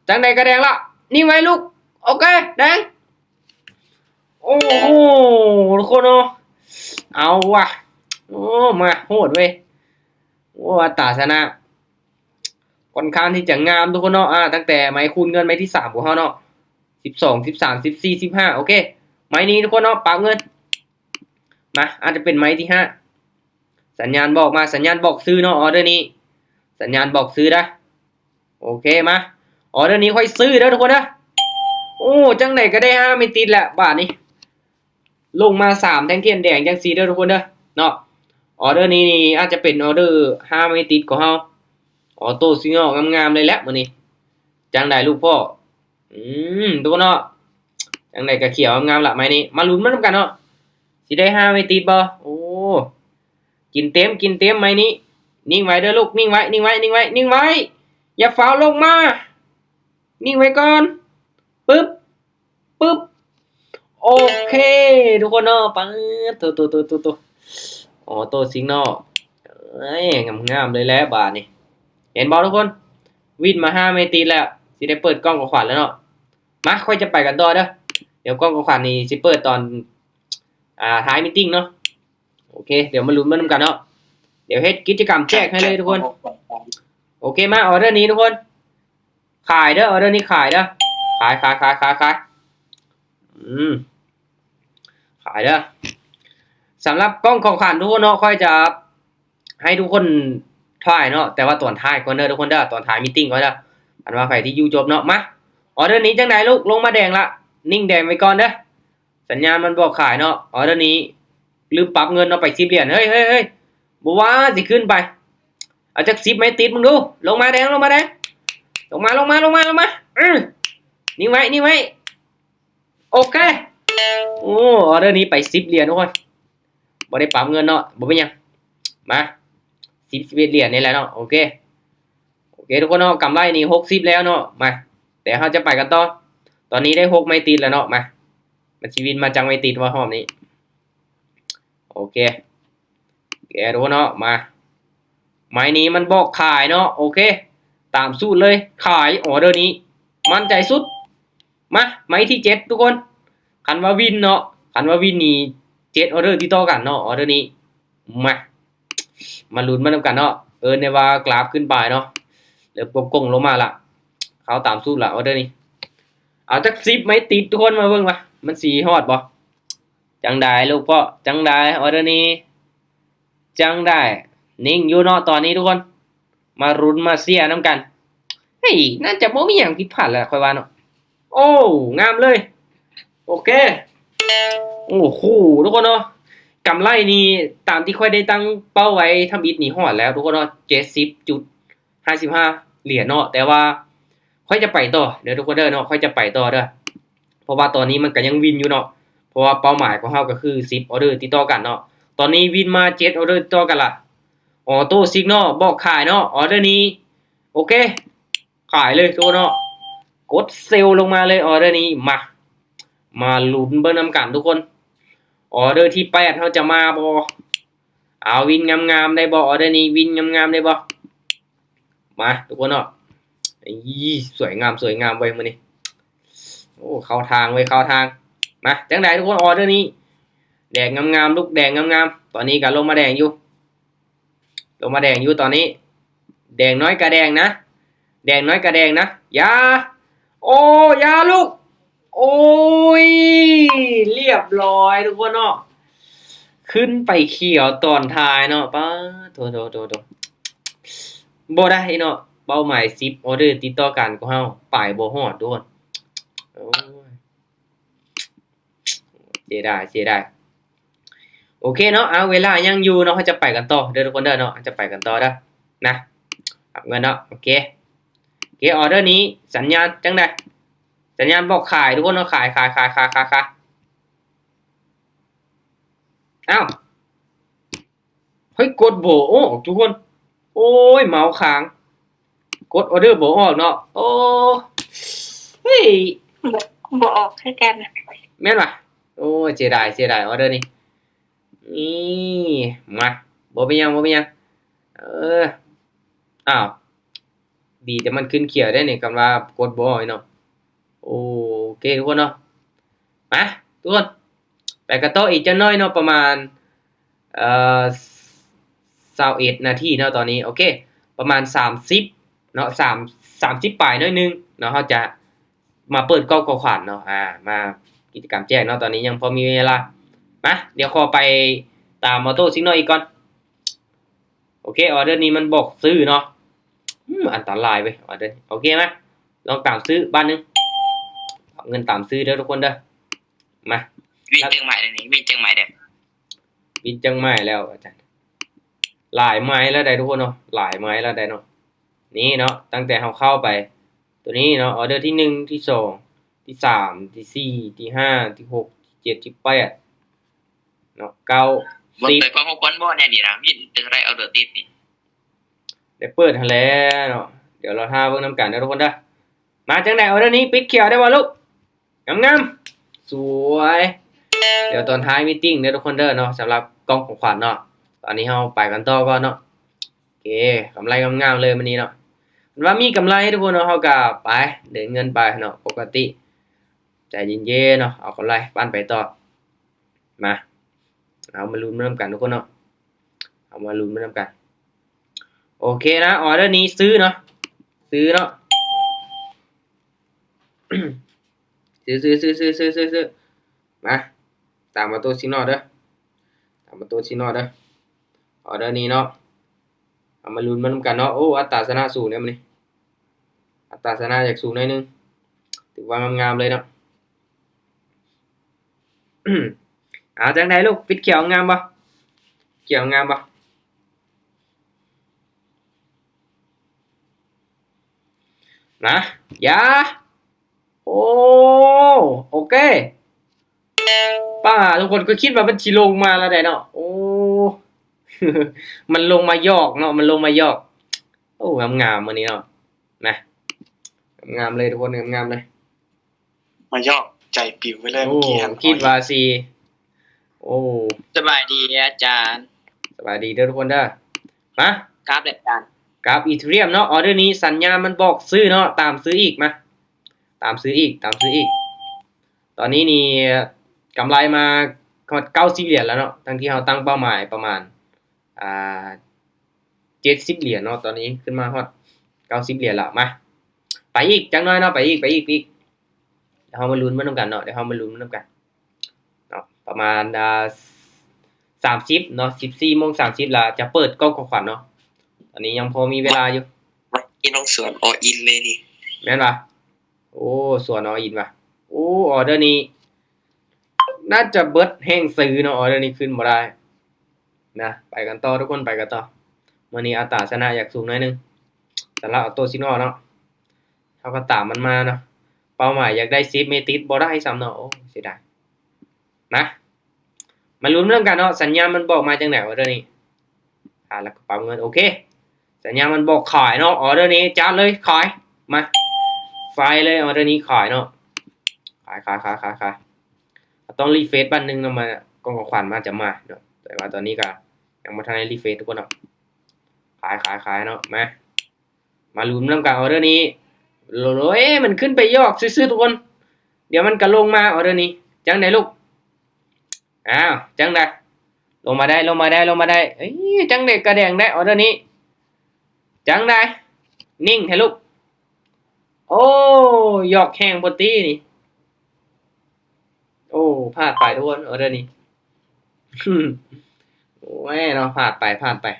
ຈັ່ງໃດກະແດງລະ. ນິ່ງໄວ້ລູກ. ໂອເຄ ແດງ. ໂອ້ໂຫ ທຸກຄົນເນາະ ເອົາວ່າ ໂອ້ ມາໂຫດເວີຍ. ໂອ້ ອັດຕາຊະນະ ຂ້ອນຂ້າງທີ່ຈະງາມທຸກຄົນເນາະ. ອາ ຕັ້ງແຕ່ໄມ້ຄູນເງິນໄມ້ທີສາມຂອງເຮົາເນາະ ສິບສອງ ສິບສາມ ສິບສີ່ ສິບຫ້າ. ໂອເຄ ໄມ້ນີ້ທຸກຄົນເນາະ ປັບເງິນ. ມາ ອາດຈະເປັນໄມ້ທີຫ້າ. ສັນຍານບອກມາ ສັນຍານບອກຊື້ເນາະ. ອໍເດີນີ້ ສັນຍານບອກຊື້ເດີ. ໂອເຄ ມາ ອໍເດີນີ້ຂ້ອຍຊື້ເດີທຸກຄົນເດີ. ໂອ້ ຈັ່ງໃດກະໄດ້ຫ້າໄມ້ຕິດແຫຼະບາດນີ້. ລົງມາສາມແທ່ງທຽນແດງຈັ່ງຊີ້ເດີທຸກຄົນເດີເນາະ. ອໍເດີນີ້ນີ້ອາດຈະເປັນອໍເດີຫ້າໄມ້ຕິດຂອງເຮົາ. ອໍໂຕ້ຊິງອອກງາມໆເລີຍແຫຼະມື້ນີ້. ຈັ່ງໃດລູກພໍ່? ອືມ ທຸກຄົນເນາະ ຈັ່ງໃດກະຂຽວງາມລະໄມ້ນີ້. ມາລຸ້ນມານຳກັນເນາະ ຊິໄດ້ຫ້າໄມ້ຕິດບໍ່? ໂອ້ ກິນເຕັມ ກິນເຕັມໄມ້ນີ້. ນິ່ງໄວ້ເດີລູກ ນິ່ງໄວ້ ນິ່ງໄວ້ ນິ່ງໄວ້ ນິ່ງໄວ້. ຢ່າຟ້າວລົງມາ ນິ່ງໄວ້ກ່ອນ. ປຶບ ປຶບ ໂອເຄ ທຸກຄົນເນາະ. ປາດ ໂຕ ໂຕ ໂຕ ໂຕ ອໍໂຕ້ຊິງເນາະ. ເອີຍ ງາມໆເລີຍແຫຼະບາດນີ້. ເຫັນບໍ່ທຸກຄົນ? ວິນມາຫ້າໄມ້ຕິດແລ້ວ. ຊິໄດ້ເປີດກ່ອງຂອງຂວັນແລ້ວເນາະ. ມາ ຂ້ອຍຈະໄປກັນຕໍ່ເດີ. ດຽວກ່ອງຂອງຂວັນນີ້ຊິເປີດຕອນ ອ່າ ທ້າຍມີດຕິ້ງເນາະ. ໂອເຄ ດຽວມາລຸ້ນເບິ່ງນຳກັນເນາະ. ດຽວເຮັດກິດຈະກຳແຈກໃຫ້ເລີຍທຸກຄົນ. ໂອເຄ ມາ ອໍເດີນີ້ທຸກຄົນ ຂາຍເດີ. ອໍເດີນີ້ຂາຍເດີ. ຂາຍ ຂາຍ ຂາຍ ຂາຍ ຂາຍ. ອືມ ຂາຍເດີ. ສຳລັບກ່ອງຂອງຂວັນທຸກຄົນເນາະ ຂ້ອຍຈະໃຫ້ທຸກຄົນຖ່າຍເນາະ ແຕ່ວ່າຕອນທ້າຍກ່ອນເດີທຸກຄົນເດີ ຕອນທ້າຍມີດຕິ້ງກ່ອນເດີ. ອັນວ່າໃຜທີ່ຢູ່ຈົບເນາະ ມາ ອໍເດີນີ້ຈັ່ງໃດລູກ? ລົງມາແດງລະ ນິ່ງແດງໄວ້ກ່ອນເດີ. ສັນຍານມັນບອກຂາຍເນາະ. ອໍເດີນີ້ລືມປັບເງິນເນາະ ໄປສິບຫຼຽນ. ເຮີ້ຍ ເຮີ້ຍ ເຮີ້ຍ ບໍ່ວ່າຊິຂຶ້ນໄປ ເອົາຈັກສິບໄມ້ຕິດມຶງດູ. ລົງມາແດງ ລົງມາແດງ ລົງມາ ລົງມາ ລົງມາ ລົງມາ. ອື ນິ່ງໄວ້ ນິ່ງໄວ້. ໂອເຄ ໂອ້ ອໍເດີນີ້ໄປສິບຫຼຽນທຸກຄົນ. ບໍ່ໄດ້ປັບເງິນເນາະ ບໍ່ເປັນຫຍັງ. ມາ ສິບ ສິບເອັດຫຼຽນນີ້ແຫຼະເນາະ. ໂອເຄ ໂອເຄທຸກຄົນເນາະ ກຳໄລນີ້ຫົກສິບແລ້ວເນາະ. ມາ ແຕ່ເຮົາຈະໄປກັນຕໍ່. ຕອນນີ້ໄດ້ຫົກໄມ້ຕິດແລ້ວເນາະ. ມາ ມັນຊິວິນມາຈັກໄມ້ຕິດວ່າຮອບນີ້. ໂອເຄ ແກະດູເນາະ. ມາ ໄມ້ນີ້ມັນບອກຂາຍເນາະ. ໂອເຄ ຕາມສູດເລີຍ ຂາຍ. ອອເດີນີ້ໝັ້ນໃຈສຸດ. ມາ ໄມ້ທີເຈັດທຸກຄົນ. ຄັນວ່າວິນເນາະ ຄັນວ່າວິນນີ້ເຈັດອອເດີຕິດຕໍ່ກັນເນາະ ອອເດີນີ້. ມາ ມາລຸ້ນມານຳກັນເນາະ. ເອີ້ນໄດ້ວ່າກຣາຟຂຶ້ນໄປເນາະ ເລີ່ມກົງໆລົງມາລະ. ເຂົ້າຕາມສູດລະ ອອເດີນີ້. ເອົາຈັກສິບໄມ້ຕິດທຸກຄົນ ມາເບິ່ງວ່າມັນຊິຮອດບໍ່. ຈັ່ງໃດລູກພໍ່ ຈັ່ງໃດ ອອເດີນີ້ ຈັ່ງໃດ. ນິ່ງຢູ່ເນາະຕອນນີ້ທຸກຄົນ. ມາລຸ້ນມາເຊຍນຳກັນ. ເຮີ້ຍ ໜ້າຈະບໍ່ມີຫຍັງຜິດພາດແລ້ວຂ້ອຍວ່າເນາະ. ໂອ້ ງາມເລີຍ. ໂອເຄ ໂອ້ໂຫ ທຸກຄົນເນາະ ກຳໄລນີ້ຕາມທີ່ຂ້ອຍໄດ້ຕັ້ງເປົ້າໄວ້ທຳອິດນີ້ຮອດແລ້ວທຸກຄົນເນາະ ເຈັດສິບຈຸດຫ້າສິບຫ້າຫຼຽນເນາະ. ແຕ່ວ່າຂ້ອຍຈະໄປຕໍ່ເດີທຸກຄົນເດີເນາະ ຂ້ອຍຈະໄປຕໍ່ເດີ. ເພາະວ່າຕອນນີ້ມັນກະຍັງວິນຢູ່ເນາະ ເພາະວ່າເປົ້າໝາຍຂອງເຮົາກະຄືສິບອອເດີຕິດຕໍ່ກັນເນາະ. ຕອນນີ້ວິນມາເຈັດອອເດີຕິດຕໍ່ກັນລະ. ອອໂຕ້ຊິກນໍບອກຂາຍເນາະ ອອເດີນີ້. ໂອເຄ ຂາຍເລີຍທຸກຄົນເນາະ ກົດເຊວລົງມາເລີຍ ອອເດີນີ້. ມາ ມາລຸ້ນເບິ່ງນຳກັນທຸກຄົນ ອອເດີທີແປດເຮົາຈະມາບໍ່. ເອົາ ວິນງາມໆໄດ້ບໍ່ ອອເດີນີ້ ວິນງາມໆໄດ້ບໍ່. ມາທຸກຄົນເນາະ. ອີ ສວຍງາມ ສວຍງາມເວີຍມື້ນີ້. ໂອ້ ເຂົ້າທາງເວີຍ ເຂົ້າທາງ. ມາ ຈັ່ງໃດທຸກຄົນ ອອເດີນີ້ ແດງງາມໆລູກ ແດງງາມໆ. ຕອນນີ້ກະລົງມາແດງຢູ່ ລົງມາແດງຢູ່ຕອນນີ້. ແດງນ້ອຍກະແດງນະ ແດງນ້ອຍກະແດງນະ. ຢ່າ ໂອ້ ຢ່າລູກ. ໂອ້ຍ ລຽບລ້ອຍທຸກຄົນເນາະ ຂຶ້ນໄປຂຽວຕອນທ້າຍເນາະ. ປາດໂທ ໂທ ໂທ ໂທ ບໍ່ໄດ້ເນາະ ເປົ້າໝາຍສິບອອເດີຕິດຕໍ່ກັນຂອງເຮົາໄປບໍ່ຮອດທຸກຄົນ. ໂອ້ຍ ເສຍດາຍ ເສຍດາຍ. ໂອເຄເນາະ ເອົາ ເວລາຍັງຢູ່ເນາະ ເຮົາຈະໄປກັນຕໍ່ເດີທຸກຄົນເດີເນາະ ເຮົາຈະໄປກັນຕໍ່ເດີນະ ຮັບເງິນເນາະ. ໂອເຄ ໂອເຄ ອອເດີນີ້ສັນຍານຈັ່ງໃດ? ສັນຍານບອກຂາຍທຸກຄົນເນາະ ຂາຍ ຂາຍ ຂາຍ ຂາຍ ຂາຍ ຂາຍ. ອ້າວ ເຮີ້ຍ ກົດບໍ່ອອກທຸກຄົນ. ໂອ້ຍ ເມົາຄ້າງ ກົດອອເດີບໍ່ອອກເນາະ. ໂອ້ ເຮີ້ຍ ບໍ່ ບໍ່ອອກຄືກັນ ແມ່ນຫວາ? ໂອ້ຍ ເສຍດາຍ ເສຍດາຍອອເດີນີ້. ນີ້ ມາ ບໍ່ເປັນຫຍັງ ບໍ່ເປັນຫຍັງ. ເອີ ອ້າວ ດີແຕ່ມັນຂຶ້ນຂຽວໄດ໋ນີ້ ຄັນວ່າກົດບໍ່ອອກເນາະ. ໂອເຄທຸກຄົນເນາະ ມາທຸກຄົນ ໄປກັນຕໍ່ອີກຈັກໜ້ອຍເນາະ ປະມານ ເອີ ຊາວເອັດນາທີເນາະຕອນນີ້. ໂອເຄ ປະມານສາມສິບເນາະ ສາມ ສາມສິບປາຍໜ້ອຍໜຶ່ງເນາະ ເຮົາຈະມາເປີດກ່ອງຂອງຂວັນເນາະ ອາ ມາກິດຈະກຳແຈກເນາະ. ຕອນນີ້ຍັງພໍມີເວລາ ມາ ດຽວຂໍໄປຕາມອອໂຕ້ຊິກນໍອີກກ່ອນ. ໂອເຄ ອອເດີນີ້ມັນບອກຊື້ເນາະ. ອືມ ອັນຕະລາຍເວີຍ ອອເດີ. ໂອເຄ ມາ ລອງຕາມຊື້ບາດໜຶ່ງ ເອົາເງິນຕາມຊື້ເດີທຸກຄົນເດີ. ມາ ວິນຈັ່ງໃໝ່ນີ້ ວິນຈັ່ງໃໝ່ເດີ ວິນຈັ່ງໃໝ່ແລ້ວອາຈານ. ຫຼາຍໄມ້ແລ້ວໃດ໋ທຸກຄົນເນາະ ຫຼາຍໄມ້ແລ້ວໃດ໋ເນາະ. ນີ້ເນາະ ຕັ້ງແຕ່ເຮົາເຂົ້າໄປ ໂຕນີ້ເນາະ ອອເດີທີໜຶ່ງ ທີສອງ ທີສາມ ທີສີ່ ທີຫ້າ ທີຫົກ ທີເຈັດ ທີແປດ ເນາະ ເກົ້າ ສິບ ເບິ່ງແຕ່ຂອງຂວັນບໍ່ແນ່ນີ້ນະ ມີແຕ່ໄດ້ອອເດີຕິດນີ້ ໄດ້ເປີດຫັ້ນແຫຼະເນາະ. ດຽວລໍຖ້າເບິ່ງນຳກັນເດີທຸກຄົນເດີ. ມາ ຈັ່ງໃດ ອອເດີນີ້ ປິດຂຽວໄດ້ບໍ່ລູກ? ງາມໆ ສວຍ. ດຽວຕອນທ້າຍມີຕິ່ງເດີທຸກຄົນເດີເນາະ ສຳລັບກ່ອງຂອງຂວັນເນາະ. ຕອນນີ້ເຮົາໄປກັນຕໍ່ກ່ອນເນາະ. ໂອເຄ ກຳໄລງາມໆເລີຍມື້ນີ້ເນາະ. ຄັນວ່າມີກຳໄລທຸກຄົນເນາະ ເຮົາກະໄປເດີນເງິນໄປເນາະ ປົກກະຕິ ໃຈເຢັນໆເນາະ ເອົາກຳໄລປັ່ນໄປຕໍ່. ມາ ເຮົາມາລຸ້ນໄປນຳກັນທຸກຄົນເນາະ ເຮົາມາລຸ້ນໄປນຳກັນ. ໂອເຄນະ ອອເດີນີ້ຊື້ເນາະ ຊື້ເນາະ ຊື້ ຊື້ ຊື້ ມາ ຕາມອອໂຕ້ຊິກນໍເດີ ຕາມອອໂຕ້ຊິກນໍເດີ. ອອເດີນີ້ເນາະ ເຮົາມາລຸ້ນໄປນຳກັນເນາະ. ໂອ້ ອັດຕາຊະນະສູງເດ້ມື້ນີ້ ອັດຕາຊະນະຢາກສູງໜ້ອຍໜຶ່ງ ຖືວ່າງາມໆເລີຍເນາະ. ເອົາ ຈັ່ງໃດລູກ ປິດຂຽວງາມບໍ່? ຂຽວງາມບໍ່? ນະ ຢ່າ ໂອ້ ໂອເຄ. ປ້າ ທຸກຄົນ ຂ້ອຍຄິດວ່າມັນຊິລົງມາແລ້ວໃດເນາະ. ໂອ້ ມັນລົງມາຢອກເນາະ ມັນລົງມາຢອກ. ໂອ້ ງາມໆມື້ນີ້ເນາະ ນະ. ງາມເລີຍທຸກຄົນ ງາມໆເລີຍ. ມາຢອກໃຈປິວໄປເລີຍ ໂອ້ ເມື່ອກີ້ຫັ້ນ ຄິດວ່າຊິ ໂອ້ ສະບາຍດີອາຈານ ສະບາຍດີເດີທຸກຄົນເດີ. ມາ ກາບແລ້ວອາຈານ ກາບອີເທີຣຽມເນາະ. ອໍເດີນີ້ສັນຍານມັນບອກຊື້ເນາະ ຕາມຊື້ອີກ ມາ ຕາມຊື້ອີກ ຕາມຊື້ອີກ. ຕອນນີ້ນີ້ກຳໄລມາຮອດເກົ້າສິບຫຼຽນແລ້ວເນາະ ທັງທີ່ເຮົາຕັ້ງເປົ້າໝາຍປະມານ ອ່າ ເຈັດສິບຫຼຽນເນາະ ຕອນນີ້ຂຶ້ນມາຮອດເກົ້າສິບຫຼຽນແລ້ວ. ມາ ໄປອີກຈັກໜ້ອຍເນາະ ໄປອີກ ໄປອີກ ໄປອີກ. ດຽວເຮົາມາລຸ້ນໄປນຳກັນເນາະ ດຽວເຮົາມາລຸ້ນໄປນຳກັນເນາະ. ປະມານ ອ່າ ສາມສິບເນາະ ສິບສີ່ໂມງສາມສິບລະຈະເປີດກ່ອງຂອງຂວັນເນາະ. ຕອນນີ້ຍັງພໍມີເວລາຢູ່. ນີ້ນ້ອງສວນ all in ເລີຍນີ້ ແມ່ນຫວາ? ໂອ້ ສວນ all in ຫວາ? ໂອ້ ອໍເດີນີ້ໜ້າຈະເບິດແຮງຊື້ເນາະ ອໍເດີນີ້ຂຶ້ນບໍ່ໄດ້ນະ. ໄປກັນຕໍ່ທຸກຄົນ ໄປກັນຕໍ່. ມື້ນີ້ອັດຕາຊະນະຢາກສູງໜ້ອຍໜຶ່ງ ສຳລັບ Auto Signal ເນາະ. ເຮົາກໍຕາມມັນມາເນາະ ເປົ້າໝາຍຢາກໄດ້ສິບ ເມຕິດບໍ່ໄດ້ຊ້ຳເນາະ ໂອ້ ເສຍດາຍ. ມາ ມາລຸ້ນນຳກັນເນາະ ສັນຍານມັນບອກມາຈັ່ງໃດ ອໍເດີນີ້. ອ່າ ແລ້ວກໍປັບເງິນ ໂອເຄ ສັນຍານມັນບອກຂາຍເນາະ ອໍເດີນີ້ຈັດເລີຍ ຂາຍ. ມາ ໄຟເລີຍ ອໍເດີນີ້ຂາຍເນາະ ຂາຍ ຂາຍ ຂາຍ ຂາຍ ຂາຍ. ຕ້ອງ refresh ບັດໜຶ່ງເນາະ ມາ ກ່ອງຂອງຂວັນມັນຈະມາເນາະ ແຕ່ວ່າຕອນນີ້ກໍຍັງບໍ່ທັນໄດ້ refresh ທຸກຄົນເນາະ. ຂາຍ ຂາຍ ຂາຍເນາະ. ມາ ມາລຸ້ນນຳກັນ ອໍເດີນີ້ ໂອ້ຍ ມັນຂຶ້ນໄປຢອກຊື່ໆທຸກຄົນ ດຽວມັນກໍລົງມາ ອໍເດີນີ້. ຈັ່ງໃດລູກ? ອ້າວ ຈັ່ງໃດ? ລົງມາໄດ້ ລົງມາໄດ້ ລົງມາໄດ້. ເອີຍ ຈັ່ງໃດກະແດງໄດ໋ ອໍເດີນີ້ ຈັ່ງໃດ? ນິ່ງແທ້ລູກ. ໂອ້ ຢອກແຮງໂພດຕິນີ້. ໂອ້ ພາດໄປທຸກຄົນ ອໍເດີນີ້ ໂອ້ຍເນາະ ພາດໄປ ພາດໄປ. ໂ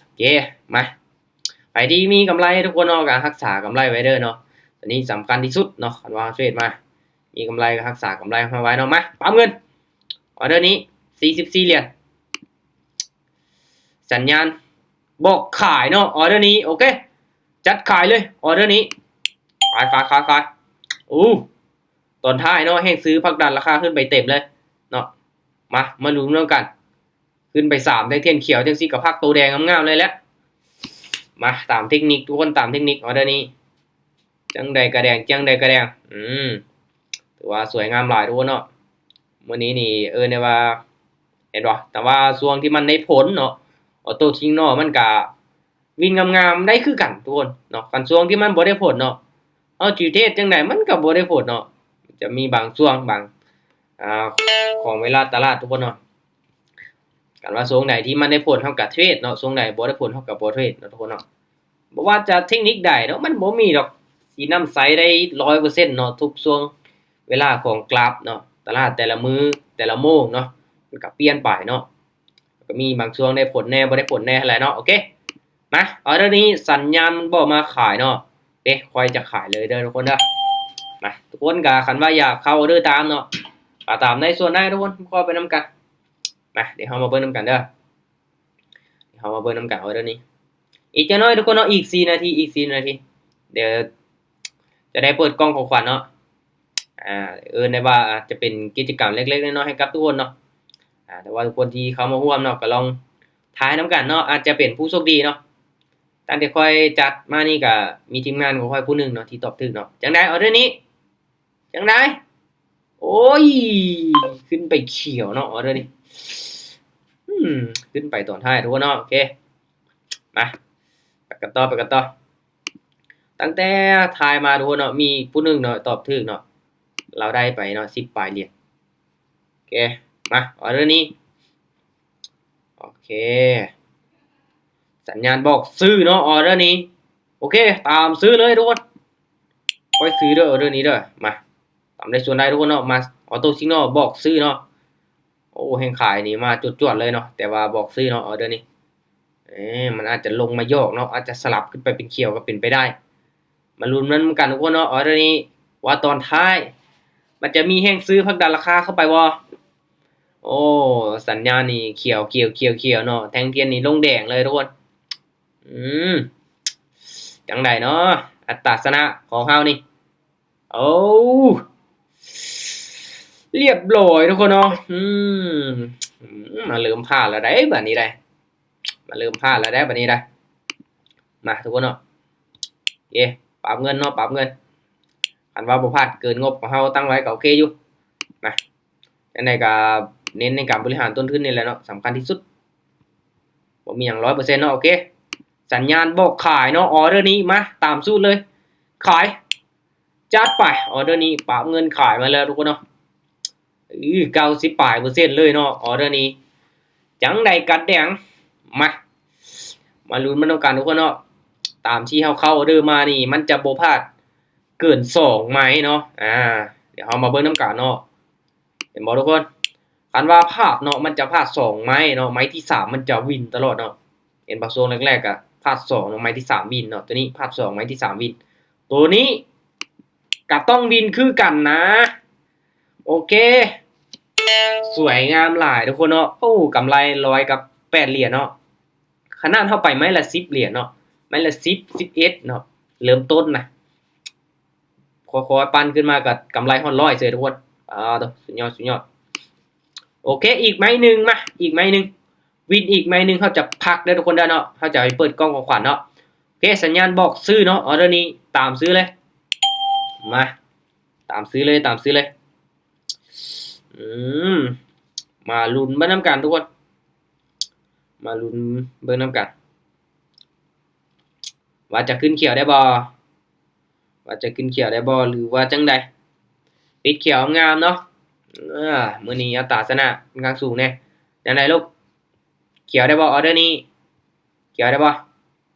ອເຄ ມາ ໃຜທີ່ມີກຳໄລທຸກຄົນເນາະ ກໍຮັກສາກຳໄລໄວ້ເດີເນາະ ອັນນີ້ສຳຄັນທີ່ສຸດເນາະ. ຄັນວ່າເຮົາເທຣດມາ ມີກຳໄລກໍຮັກສາກຳໄລເຮົາໄວ້ເນາະ. ມາ ປັບເງິນ ອໍເດີນີ້ ສີ່ສິບສີ່ຫຼຽນ ສັນຍານບອກຂາຍເນາະ ອໍເດີນີ້. ໂອເຄ ຈັດຂາຍເລີຍ ອໍເດີນີ້ ຂາຍ ຂາຍ ຂາຍ ຂາຍ. ໂອ້ ຕອນທ້າຍເນາະ ແຮງຊື້ຜັກດັນລາຄາຂຶ້ນໄປເຕັມເລີຍເນາະ. ມາ ມາລຸ້ນນຳກັນ ຂຶ້ນໄປສາມ ໄດ້ທຽນຂຽວຈັ່ງຊີ້ກໍພັກໂຕແດງງາມໆເລີຍແຫຼະ. ມາ ຕາມເທັກນິກທຸກຄົນ ຕາມເທັກນິກ ອໍເດີນີ້ ຈັ່ງໃດກະແດງ ຈັ່ງໃດກະແດງ. ອືມ ຖືວ່າສວຍງາມຫຼາຍທຸກຄົນເນາະ ມື້ນີ້ນີ້ ເອີ້ນໄດ້ວ່າ ເຫັນບໍ່ ແຕ່ວ່າຊ່ວງທີ່ມັນໄດ້ຜົນເນາະ Auto Signal ມັນກະ ວິນງາມໆໄດ້ຄືກັນທຸກຄົນເນາະ. ຄັນຊ່ວງທີ່ມັນບໍ່ໄດ້ຜົນເນາະ ເຮົາຊິເທຣດຈັ່ງໃດມັນກໍບໍ່ໄດ້ຜົນເນາະ. ຈະມີບາງຊ່ວງບາງ ອ່າ ຂອງເວລາຕະຫຼາດທຸກຄົນເນາະ ຄັນວ່າຊ່ວງໃດທີ່ມັນໄດ້ຜົນເຮົາກໍເທຣດເນາະ ຊ່ວງໃດບໍ່ໄດ້ຜົນເຮົາກໍບໍ່ເທຣດເນາະທຸກຄົນເນາະ. ບໍ່ວ່າຈະເທັກນິກໃດເນາະ ມັນບໍ່ມີດອກສີນ້ຳໃສໄດ້ຮ້ອຍເປີເຊັນເນາະ. ທຸກຊ່ວງເວລາຂອງກຣາຟເນາະ ຕະຫຼາດແຕ່ລະມື້ແຕ່ລະໂມງເນາະ ມັນກໍປ່ຽນໄປເນາະ. ກໍມີບາງຊ່ວງໄດ້ຜົນແດ່ ບໍ່ໄດ້ຜົນແດ່ຫັ້ນແຫຼະເນາະ. ໂອເຄ ມາ ອໍເດີນີ້ສັນຍານມັນບອກມາຂາຍເນາະ. ເດ້ ຂ້ອຍຈະຂາຍເລີຍເດີທຸກຄົນເດີ. ມາ ທຸກຄົນກະຄັນວ່າຢາກເຂົ້າອໍເດີຕາມເນາະ ກໍຕາມໄດ້ສ່ວນໃດທຸກຄົນ ມາເຂົ້າໄປນຳກັນ. ມາ ດຽວເຮົາມາເບິ່ງນຳກັນເດີ ດຽວເຮົາມາເບິ່ງນຳກັນອໍເດີນີ້. ອີກຈັກໜ້ອຍທຸກຄົນເນາະ ອີກສີ່ນາທີ ອີກສີ່ນາທີ ດຽວຈະໄດ້ເປີດກ່ອງຂອງຂວັນເນາະ. ອ່າ ເອີ້ນໄດ້ວ່າອາດຈະເປັນກິດຈະກຳເລັກໆນ້ອຍໆໃຫ້ກັບທຸກຄົນເນາະ. ອ່າ ແຕ່ວ່າທຸກຄົນທີ່ເຂົ້າມາຮ່ວມເນາະ ກໍລອງທາຍນຳກັນເນາະ ອາດຈະເປັນຜູ້ໂຊກດີເນາະ. ຕັ້ງແຕ່ຂ້ອຍຈັດມານີ້ກໍມີທີມງານຂອງຂ້ອຍຜູ້ໜຶ່ງເນາະທີ່ຕອບຖືກເນາະ. ຈັ່ງໃດອໍເດີນີ້ ຈັ່ງໃດ? ໂອ້ຍ ຂຶ້ນໄປຂຽວເນາະອໍເດີນີ້. ອືມ ຂຶ້ນໄປຕອນທ້າຍທຸກຄົນເນາະ. ໂອເຄ ມາ ໄປກັນຕໍ່ ໄປກັນຕໍ່. ຕັ້ງແຕ່ທາຍມາທຸກຄົນເນາະ ມີຜູ້ໜຶ່ງເນາະຕອບຖືກເນາະ ລາວໄດ້ໄປເນາະ ສິບປາຍຫຼຽນ. ໂອເຄ ມາ ອໍເດີນີ້ ໂອເຄ ສັນຍານບອກຊື້ເນາະ ອໍເດີນີ້. ໂອເຄ ຕາມຊື້ເລີຍທຸກຄົນ ຂ້ອຍຊື້ເດີ ອໍເດີນີ້ເດີ. ມາ ຕາມໄດ້ສ່ວນໃດທຸກຄົນເນາະ. ມາ Auto Signal ບອກຊື້ເນາະ. ໂອ້ ແຮງຂາຍນີ້ມາຈວດໆເລີຍເນາະ ແຕ່ວ່າບອກຊື້ເນາະ ອໍເດີນີ້. ເອີ ມັນອາດຈະລົງມາຢອກເນາະ ອາດຈະສະຫຼັບຂຶ້ນໄປເປັນຂຽວກໍເປັນໄປໄດ້. ມາລຸ້ນນຳກັນທຸກຄົນເນາະ ອໍເດີນີ້ ວ່າຕອນທ້າຍມັນຈະມີແຮງຊື້ຜັກດັນລາຄາເຂົ້າໄປບໍ່? ໂອ້ ສັນຍານນີ້ຂຽວ ຂຽວ ຂຽວ ຂຽວເນາະ ແທ່ງທຽນນີ້ລົງແດງເລີຍທຸກຄົນ. ອືມ ຈັ່ງໃດເນາະ ອັດຕາຊະນະຂອງເຮົານີ້? ໂອ້ ລຽບຮ້ອຍທຸກຄົນເນາະ. ອືມ ມາເລີ່ມພາດແລ້ວໃດ໋ ບາດນີ້ໃດ໋ ມາເລີ່ມພາດແລ້ວໃດ໋ ບາດນີ້ໃດ໋. ມາທຸກຄົນເນາະ ເອ ປັບເງິນເນາະ ປັບເງິນ. ຄັນວ່າບໍ່ພາດເກີນງົບຂອງເຮົາຕັ້ງໄວ້ກໍໂອເຄຢູ່ນະ. ຈັ່ງໃດກໍເນັ້ນໃນການບໍລິຫານຕົ້ນທຶນນີ້ແຫຼະເນາະ ສຳຄັນທີ່ສຸດ. ບໍ່ມີຫຍັງຮ້ອຍເປີເຊັນເນາະ. ໂອເຄ ສັນຍານບອກຂາຍເນາະ. ອອເດີນີ້ມາຕາມສູດເລີຍ ຂາຍ. ຈັດໄປ ອອເດີນີ້ປັບເງິນຂາຍມາແລ້ວທຸກຄົນເນາະ. ເກົ້າສິບປາຍເປີເຊັນເລີຍເນາະ ອອເດີນີ້. ຈັ່ງໃດກັດແດງ ມາ ມາລຸ້ນມານຳກັນທຸກຄົນເນາະ. ຕາມທີ່ເຮົາເຂົ້າອອເດີມານີ້ ມັນຈະບໍ່ພາດເກີນສອງໄມ້ເນາະ. ອາ ດຽວເຮົາມາເບິ່ງນຳກັນເນາະ. ເຫັນບໍ່ທຸກຄົນ? ຄັນວ່າພາດເນາະ ມັນຈະພາດສອງໄມ້ເນາະ, ໄມ້ທີສາມມັນຈະວິນຕະຫຼອດເນາະ. ເຫັນບໍ່? ຊ່ວງແລກໆກະພາດສອງເນາະ, ໄມ້ທີສາມວິນເນາະ, ໂຕນີ້ພາດສອງ ໄມ້ທີສາມວິນ, ໂຕນີ້ກະຕ້ອງວິນຄືກັນນະ. ໂອເຄ ສວຍງາມຫຼາຍທຸກຄົນເນາະ. ໂອ້ ກຳໄລຮ້ອຍກັບແປດຫຼຽນເນາະ. ຂະໜາດເຮົາໄປໄມ້ລະສິບຫຼຽນເນາະ, ໄມ້ລະສິບ ສິບເອັດເນາະ, ເລີ່ມຕົ້ນນະ. ຄ່ອຍໆປັ່ນຂຶ້ນມາກໍກຳໄລຮອດຮ້ອຍເສີຍທຸກຄົນ. ອ້າວ ສຸດຍອດ ສຸດຍອດ. ໂອເຄ ອີກໄມ້ໜຶ່ງ ມາ ອີກໄມ້ໜຶ່ງ ວິນອີກໄມ້ໜຶ່ງ. ເຮົາຈະພັກເດີທຸກຄົນເດີເນາະ, ເຮົາຈະໄປເປີດກ່ອງຂອງຂວັນເນາະ. ໂອເຄ ສັນຍານບອກຊື້ເນາະ, ອອເດີນີ້ຕາມຊື້ເລີຍ. ມາ ຕາມຊື້ເລີຍ ຕາມຊື້ເລີຍ. ອືມ ມາລຸ້ນເບິ່ງນຳກັນທຸກຄົນ, ມາລຸ້ນເບິ່ງນຳກັນ ວ່າຈະຂຶ້ນຂຽວໄດ້ບໍ່? ວ່າຈະຂຶ້ນຂຽວໄດ້ບໍ່ ຫຼືວ່າຈັ່ງໃດ? ປິດຂຽວງາມເນາະ. ເອີ ມື້ນີ້ອັດຕາຊະນະຂ້ອນຂ້າງສູງແດ່. ແນວໃດລູກ? ຂຽວໄດ້ບໍ່? ອອເດີນີ້ຂຽວໄດ້ບໍ່?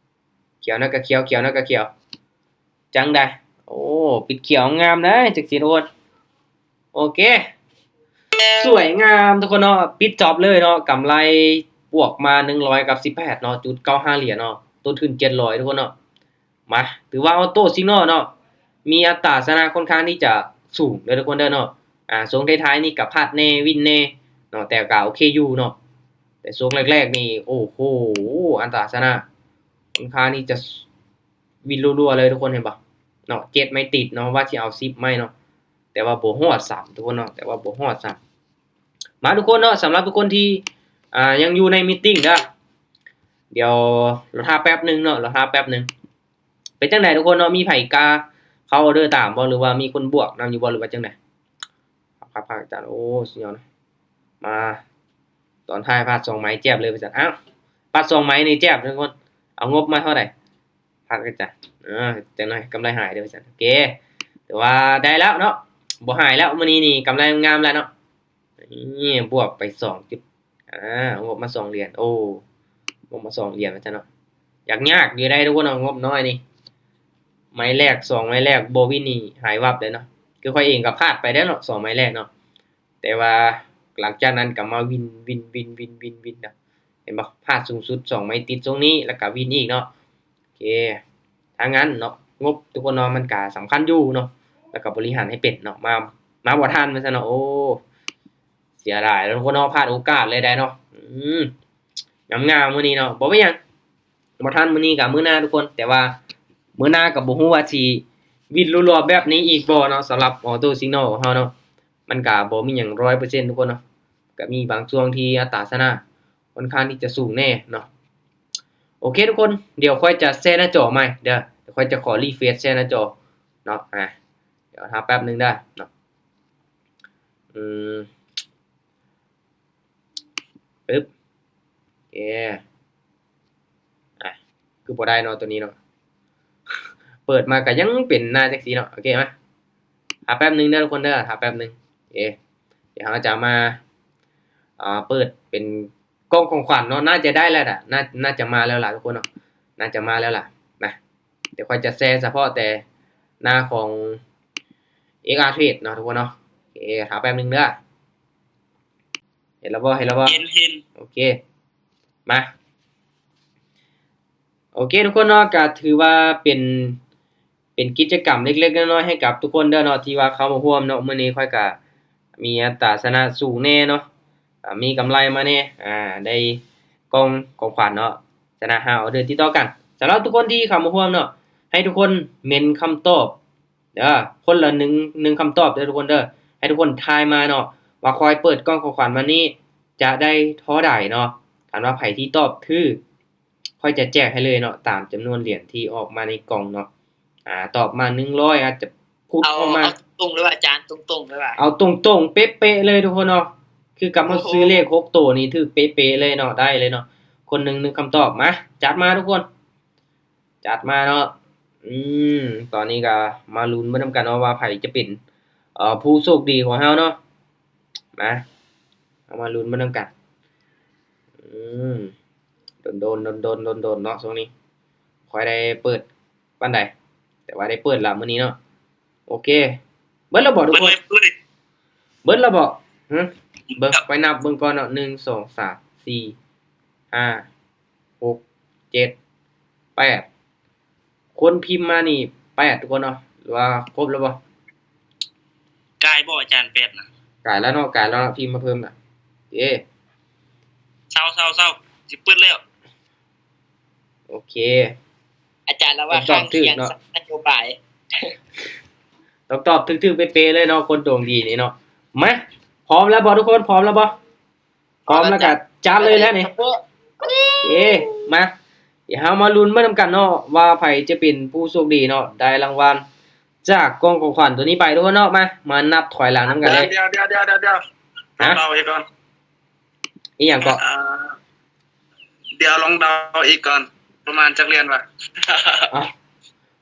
ຂຽວນະກະຂຽວ ຂຽວນະກະຂຽວ. ຈັ່ງໃດ? ໂອ້ ປິດຂຽວງາມເດ້ ຈັກຊິໂດນ. ໂອເຄ ສວຍງາມທຸກຄົນເນາະ, ປິດຈອບເລີຍເນາະ. ກຳໄລບວກມາໜຶ່ງຮ້ອຍກັບສິບແປດເນາະ ຈຸດເກົ້າຫ້າຫຼຽນເນາະ, ຕົ້ນທຶນເຈັດຮ້ອຍທຸກຄົນເນາະ. ມາ ຖືວ່າອອໂຕ້ຊິງນໍເນາະ ມີອັດຕາຊະນະຂ້ອນຂ້າງທີ່ຈະສູງເດີທຸກຄົນເດີເນາະ. ອາ ຊ່ວງທ້າຍໆນີ້ກະພາດແດ່ ວິນແດ່ເນາະ, ແຕ່ກະໂອເຄຢູ່ເນາະ. ແຕ່ຊ່ວງແລກໆນີ້ ໂອ້ໂຫ ອັດຕາຊະນະຂ້ອນຂ້າງທີ່ຈະ ວິນລັວໆເລີຍທຸກຄົນ ເຫັນບໍ່ເນາະ? ເຈັດໄມ້ຕິດເນາະ, ວ່າຊິເອົາສິບໄມ້ເນາະ, ແຕ່ວ່າບໍ່ຮອດຊ້ຳທຸກຄົນເນາະ, ແຕ່ວ່າບໍ່ຮອດຊ້ຳ. ມາທຸກຄົນເນາະ, ສຳລັບທຸກຄົນທີ່ ອ່າ ຍັງຢູ່ໃນມີດຕິ້ງເດີ, ດຽວລໍຖ້າແປັບໜຶ່ງເນາະ, ລໍຖ້າແປັບໜຶ່ງ. ເປັນຈັ່ງໃດທຸກຄົນເນາະ? ມີໃຜກ້າເຂົ້າອອເດີຕາມບໍ່ ຫຼືວ່າມີຄົນບວກນຳຢູ່ບໍ່ ຫຼືວ່າຈັ່ງໃດ? ຄັກໆ ອາຈານ. ໂອ້ ສຸດຍອດນະ. ມາ ຕອນທ້າຍພາດສອງໄມ້ແຈບເລີຍວ່າຊັ້ນ. ອ້າວ ພາດສອງໄມ້ນີ້ແຈບທຸກຄົນ. ເອົາງົບມາເທົ່າໃດ? ພັກອາຈານ. ເອີ ຈັກໜ້ອຍກຳໄລຫາຍເດີວ່າຊັ້ນ. ໂອເຄ ຖືວ່າໄດ້ແລ້ວເນາະ, ບໍ່ຫາຍແລ້ວ. ມື້ນີ້ນີ້ກຳໄລງາມແລ້ວເນາະ. ນີ້ບວກໄປສອງຈຸດ ອ່າ ງົບມາສອງຫຼຽນ. ໂອ້ ງົບມາສອງຫຼຽນວ່າຊັ້ນເນາະ. ຍາກໆຢູ່ໄດ໋ທຸກຄົນເນາະ, ງົບນ້ອຍນີ້. ໄມ້ແລກ ສອງໄມ້ແລກບໍ່ວິນນີ້ຫາຍວັບເລີຍເນາະ. ຄືຂ້ອຍເອງກໍພາດໄປແລ້ວເນາະ ສອງໄມ້ແລກເນາະ, ແຕ່ວ່າຫຼັງຈາກນັ້ນກໍມາວິນ ວິນ ວິນ ວິນ ວິນ ວິນເນາະ. ເຫັນບໍ່? ພາດສູງສຸດສອງໄມ້ຕິດຊ່ວງນີ້ ແລ້ວກໍວິນອີກເນາະ. ໂອເຄ ຖ້າຊັ້ນເນາະ ງົບທຸກຄົນເນາະ ມັນກະສຳຄັນຢູ່ເນາະ, ແລ້ວກໍບໍລິຫານໃຫ້ເປັນເນາະ. ມາ ມາບໍ່ທັນວ່າຊັ້ນເນາະ. ໂອ້ ເສຍດາຍເນາະທຸກຄົນເນາະ, ພາດໂອກາດເລີຍໄດ໋ເນາະ. ອືມ ງາມໆມື້ນີ້ເນາະ. ບໍ່ເປັນຫຍັງ ບໍ່ທັນມື້ນີ້ກໍມື້ໜ້າທຸກຄົນ, ແຕ່ວ່າມື້ໜ້າກໍບໍ່ຮູ້ວ່າຊິວິນລົວໆແບບນີ້ອີກບໍ່ເນາະ. ສຳລັບອອໂຕ້ຊິງນໍຂອງເຮົາເນາະ ມັນກໍບໍ່ມີຫຍັງຮ້ອຍເປີເຊັນທຸກຄົນເນາະ, ກໍມີບາງຊ່ວງທີ່ອັດຕາຊະນະ ຂ້ອນຂ້າງທີ່ຈະສູງແດ່ເນາະ. ໂອເຄທຸກຄົນ, ດຽວຂ້ອຍຈະແຊໜ້າຈໍໃໝ່ເດີ, ດຽວຂ້ອຍຈະຂໍຣີເຟຣຊແຊໜ້າຈໍເນາະ. ອາ ດຽວຖ້າແປັບໜຶ່ງເດີເນາະ. ອືມ ປຶບ ເອ ອາ ຄືບໍ່ໄດ້ເນາະ ໂຕນີ້ເນາະ, ເປີດມາກໍຍັງເປັນໜ້າຈັ່ງຊີ້ເນາະ. ໂອເຄ ມາ ຖ້າແປັບໜຶ່ງເດີທຸກຄົນເດີ, ຖ້າແປັບໜຶ່ງ. ເອ ດຽວເຮົາຈະມາ ອ່າ ເປີດເປັນ ກ່ອງຂອງຂວັນເນາະ, ໜ້າຈະໄດ້ແລ້ວລະ, ໜ້າ ໜ້າຈະມາແລ້ວລະທຸກຄົນເນາະ, ໜ້າຈະມາແລ້ວລະ. ມາ ດຽວຂ້ອຍຈະແຊສະເພາະແຕ່ໜ້າຂອງ ເອັກອາເທຣດເນາະທຸກຄົນເນາະ. ໂອເຄ ຖ້າແປັບໜຶ່ງເດີ. ເຫັນແລ້ວບໍ່? ເຫັນແລ້ວບໍ່? ເຫັນ ເຫັນ. ໂອເຄ ມາ ໂອເຄທຸກຄົນເນາະ, ກະຖືວ່າເປັນ ເປັນກິດຈະກຳເລັກໆນ້ອຍໆໃຫ້ກັບທຸກຄົນເດີເນາະ ທີ່ວ່າເຂົ້າມາຮ່ວມເນາະ. ມື້ນີ້ຂ້ອຍກະມີອັດຕາຊະນະສູງແດ່ເນາະ, ອາ ມີກຳໄລມາແດ່, ອາ ໄດ້ກ່ອງຂອງຂວັນເນາະ, ຊະນະຫ້າອອເດີຕິດຕໍ່ກັນ. ສຳລັບທຸກຄົນທີ່ເຂົ້າມາຮ່ວມເນາະ, ໃຫ້ທຸກຄົນເມັນຄຳຕອບເດີ, ຄົນລະໜຶ່ງ ໜຶ່ງຄຳຕອບເດີທຸກຄົນເດີ. ໃຫ້ທຸກຄົນທາຍມາເນາະ ວ່າຂ້ອຍເປີດກ່ອງຂອງຂວັນມານີ້ຈະໄດ້ທໍ່ໃດເນາະ. ຄັນວ່າໃຜທີ່ຕອບຖືກ ຂ້ອຍຈະແຈກໃຫ້ເລີຍເນາະ ຕາມຈຳນວນຫຼຽນທີ່ອອກມາໃນກ່ອງເນາະ. ອາ ຕອບມາໜຶ່ງຮ້ອຍ ອາດຈະພຸດອອກມາ. ເອົາ ເອົາຕົງໆເລີຍວ່າອາຈານ ຕົງໆເລີຍວ່າ. ເອົາຕົງໆເປະໆເລີຍທຸກຄົນເນາະ. ຄືກັບເຮົາຊື້ເລກຫົກໂຕນີ້ຖືກເປະໆເລີຍເນາະ ໄດ້ເລີຍເນາະ. ຄົນໜຶ່ງໜຶ່ງຄຳຕອບ. ມາ ຈັດມາທຸກຄົນ ຈັດມາເນາະ. ອືມ ຕອນນີ້ກໍມາລຸ້ນໄປນຳກັນເນາະ ວ່າໃຜຈະເປັນ ເອີ ຜູ້ໂຊກດີຂອງເຮົາເນາະ. ມາ ເຮົາມາລຸ້ນໄປນຳກັນ. ອືມ ດົນໆ ດົນໆ ດົນໆເນາະ ຊ່ວງນີ້ ຄ່ອຍໄດ້ເປີດປານໃດ ແຕ່ວ່າໄດ້ເປີດລະມື້ນີ້ເນາະ. ໂອເຄ ເບິດແລ້ວບໍ່ທຸກຄົນ? ເບິດແລ້ວບໍ່? ຫຶ ເບິ່ງ ຂ້ອຍນັບເບິ່ງກ່ອນເນາະ ໜຶ່ງ ສອງ ສາມ ສີ່ ຫ້າ ຫົກ ເຈັດ ແປດ ຄົນພິມມານີ້ແປດທຸກຄົນເນາະ ຫຼືວ່າຄົບແລ້ວບໍ່? ກາຍບໍ່ອາຈານ ແປດນະ? ກາຍແລ້ວເນາະ ກາຍແລ້ວເນາະ ພິມມາເພີ່ມນະ. ເອີ ເຊົາໆໆ ຊິເປີດແລ້ວ. ໂອເຄ ອາຈານລາວວ່າຂ້າງຄຽງນະໂຍບາຍ ຕ້ອງຕອບຖືກໆເປະໆເລີຍເນາະ ຄົນດວງດີນີ້ເນາະ. ມາ ພ້ອມແລ້ວບໍ່ທຸກຄົນ? ພ້ອມແລ້ວບໍ່? ພ້ອມແລ້ວກໍຈັດເລີຍແຫຼະນີ້. ເອ ມາ ດຽວເຮົາມາລຸ້ນໄປນຳກັນເນາະ ວ່າໃຜຈະເປັນຜູ້ໂຊກດີເນາະ ໄດ້ລາງວັນຈາກກ່ອງຂອງຂວັນໂຕນີ້ໄປທຸກຄົນເນາະ. ມາ ມານັບຖອຍຫຼັງນຳກັນເລີຍ. ດຽວໆໆໆ ຮະ? ເຮົາເອົາອີກກ່ອນ. ອີຫຍັງເກາະ? ເອີ ດຽວລອງເດົາອີກກ່ອນ ປະມານຈັກຫຼຽນວະ? ເອົ້າ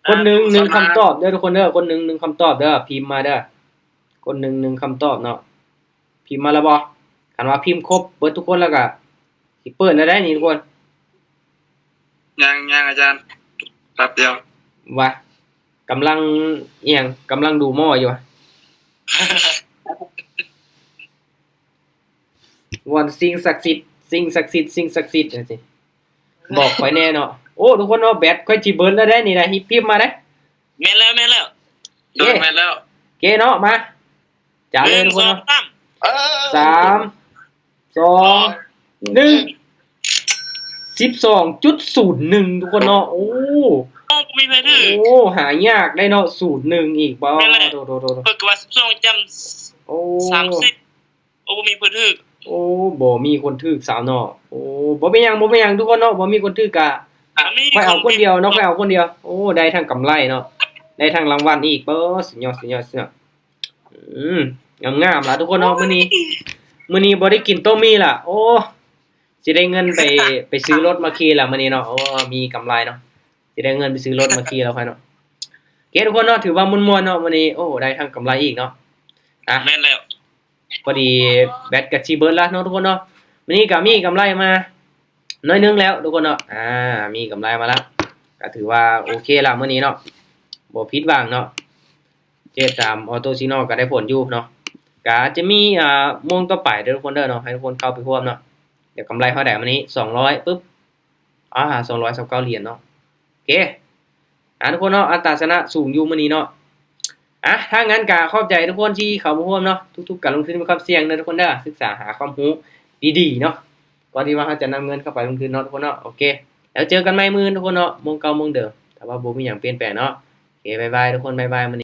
ຄົນໜຶ່ງ ເອີ ໜຶ່ງຄຳຕອບເດີທຸກຄົນເດີ ຄົນໜຶ່ງ ໜຶ່ງຄຳຕອບເດີ ພິມມາເດີ ຄົນໜຶ່ງ ໜຶ່ງຄຳຕອບເນາະ. ພິມມາແລ້ວບໍ່? ຄັນວ່າພິມຄົບເບິດທຸກຄົນແລ້ວກະຊິເປີດແລ້ວໄດ໋ນີ້ທຸກຄົນ. ຍັງ ຍັງອາຈານ ແປັບດຽວ. ວ່າ ກຳລັງ ອີຫຍັງ ກຳລັງດູໝໍຢູ່ຫວາ? ວອນສິ່ງສັກສິດ ສິ່ງສັກສິດ ສິ່ງສັກສິດ ຈັ່ງຊີ້ ບອກຂ້ອຍແດ່ເນາະ. ໂອ້ ທຸກຄົນເນາະ ແບັດຂ້ອຍຊິເບິດແລ້ວເດ້ນີ້ນະ ຮີບພິມມາເດ້. ແມ່ນແລ້ວ ແມ່ນແລ້ວ ເອີ ແມ່ນແລ້ວ ເກເນາະ. ມາ ຈັດເລີຍທຸກຄົນເນາະ. ໜຶ່ງ ສອງ ສາມ ສາມ ສອງ ໜຶ່ງ ສິບສອງຈຸດສູນໜຶ່ງ ທຸກຄົນເນາະ. ໂອ້ ບໍ່ມີໃຜຖືກ. ໂອ້ ຫາຍາກໄດ໋ເນາະ ສູນໜຶ່ງອີກ. ບໍ່ ແມ່ນແຫຼະ ໂດໆໆ ເພິ່ນກໍວ່າສິບສອງຈ້ຳ ໂອ້ ສາມສິບ ໂອ້ ບໍ່ມີຜູ້ຖືກ. ໂອ້ ບໍ່ມີຄົນຖືກຊ້ຳເນາະ. ໂອ້ ບໍ່ເປັນຫຍັງ ບໍ່ເປັນຫຍັງທຸກຄົນເນາະ ບໍ່ມີຄົນຖືກກະ ຂ້ອຍເອົາຄົນດຽວເນາະ ຂ້ອຍເອົາຄົນດຽວ. ໂອ້ ໄດ້ທັງກຳໄລເນາະ ໄດ້ທັງລາງວັນອີກ. ເບີ ສຸດຍອດ ສຸດຍອດ ສຸດຍອດ. ອືມ ງາມໆລະທຸກຄົນເນາະ. ມື້ນີ້ ມື້ນີ້ບໍ່ໄດ້ກິນຕົ້ມໝີ່ລະ. ໂອ້ ຊິໄດ້ເງິນໄປ ໄປຊື້ລົດມາຂີ່ລະມື້ນີ້ເນາະ. ໂອ້ ມີກຳໄລເນາະ ຊິໄດ້ເງິນໄປຊື້ລົດມາຂີ່ລະຂ້ອຍເນາະ. ໂອເຄທຸກຄົນເນາະ ຖືວ່າມ່ວນໆເນາະມື້ນີ້. ໂອ້ ໄດ້ທັງກຳໄລອີກເນາະ. ອ່ະ ແມ່ນແລ້ວ ພໍດີແບັດກໍຊິເບິດລະເນາະທຸກຄົນເນາະ. ມື້ນີ້ກໍມີກຳໄລມາໜ້ອຍໜຶ່ງແລ້ວທຸກຄົນເນາະ. ອ່າ ມີກຳໄລມາລະ ກໍຖືວ່າໂອເຄລະມື້ນີ້ເນາະ ບໍ່ຜິດຫວັງເນາະ. ເຈດສາມ Auto Signal ກໍໄດ້ຜົນຢູ່ເນາະ. ກໍອາດຈະມີ ອ່າ ໂມງຕໍ່ໄປເດີທຸກຄົນເດີເນາະ ໃຫ້ທຸກຄົນເຂົ້າໄປຮ່ວມເນາະ. ດຽວກຳໄລເທົ່າໃດມື້ນີ້ ສອງຮ້ອຍປຶບ ອ່າ ສອງຮ້ອຍຊາວເກົ້າຫຼຽນເນາະ. ໂອເຄ ອ່າ ທຸກຄົນເນາະ ອັດຕາຊະນະສູງຢູ່ມື້ນີ້ເນາະ. ອ່ະ ຖ້າຊັ້ນກໍຂອບໃຈທຸກຄົນທີ່ເຂົ້າມາຮ່ວມເນາະ ທຸກໆການລົງທຶນມີຄວາມສ່ຽງເດີທຸກຄົນເດີ ສຶກສາຫາຄວາມຮູ້ດີໆເນາະ ກ່ອນທີ່ວ່າເຮົາຈະນຳເງິນເຂົ້າໄປລົງທຶນເນາະທຸກຄົນເນາະ. ໂອເຄ ແລ້ວເຈີກັນໃໝ່ມື້ອື່ນທຸກຄົນເນາະ ໂມງເກົ່າໂມງເດີມ ຖ້າວ່າບໍ່ມີຫຍັງປ່ຽນແປງເນາະ. ໂອເຄ ບາຍບາຍທຸກຄົນ ບາຍບາຍມື້ນີ້.